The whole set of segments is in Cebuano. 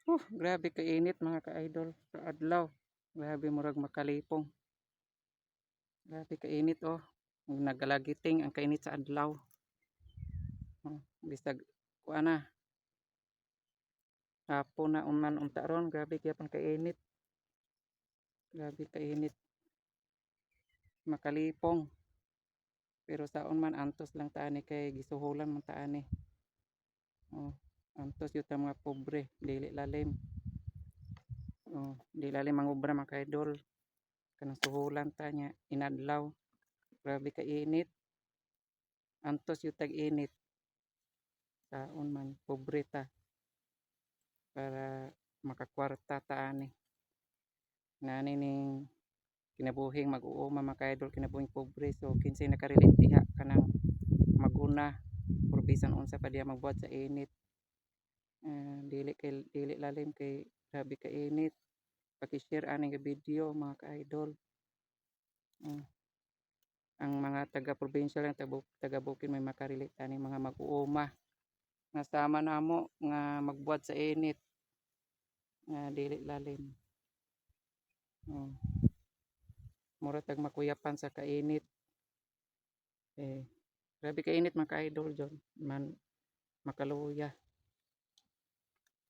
Grabe kainit, mga ka-idol, sa adlaw. Grabe, murag makalipong. Grabe kainit oh. Nagalagiting ang kainit sa adlaw. Oh, bisag kuan na. Hapon na uman unta ron, grabe gyapon kainit. Grabe kainit. Makalipong. Pero saon man, antos lang ta ani kay gisuhulan man ta ani. Oh, antos gyud ta mga pobre, dili lalim. Oh, di lalim mangobra, mga ka-idol. Kanang suhulan ta niya inadlaw. Grabe kainit. Antos gyud tag init. Saon man, pobre ta. Para makakwarta ta ani. Nani ning kinabuhing mag-uuma, mga ka-idol, kinabuhing pobre. So kinsay nakarelate diha kanang maguna or bisan unsa pa diha magbuhat sa init. Dili kay dili lalim kay grabe ka init. Paki-share ani nga video, mga ka-idol. Ang mga taga probinsya lang, taga bukid, may makarelate ani mga mag-uuma nga sama namo nga magbuhat sa init nga dili lalim. Oh. Mura tag makuyapan sa kainit. Eh, grabe kainit, mga ka-idol jon man makaluya.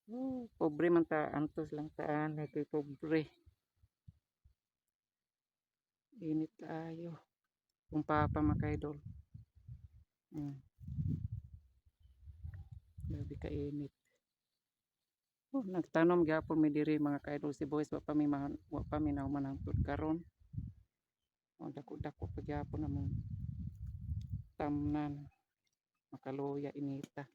Oh, pobre man ta, antos lang ta ani kay pobre. Init kaayo. Kung papa, mga ka-idol. Grabe kainit. Oh, nagtanom gyapon mi diri, mga ka-idol, si boys, wa pa mi nahuman hangtod karon. Oh, dako-dako pa gyapon among tamnan. Makaluya inita.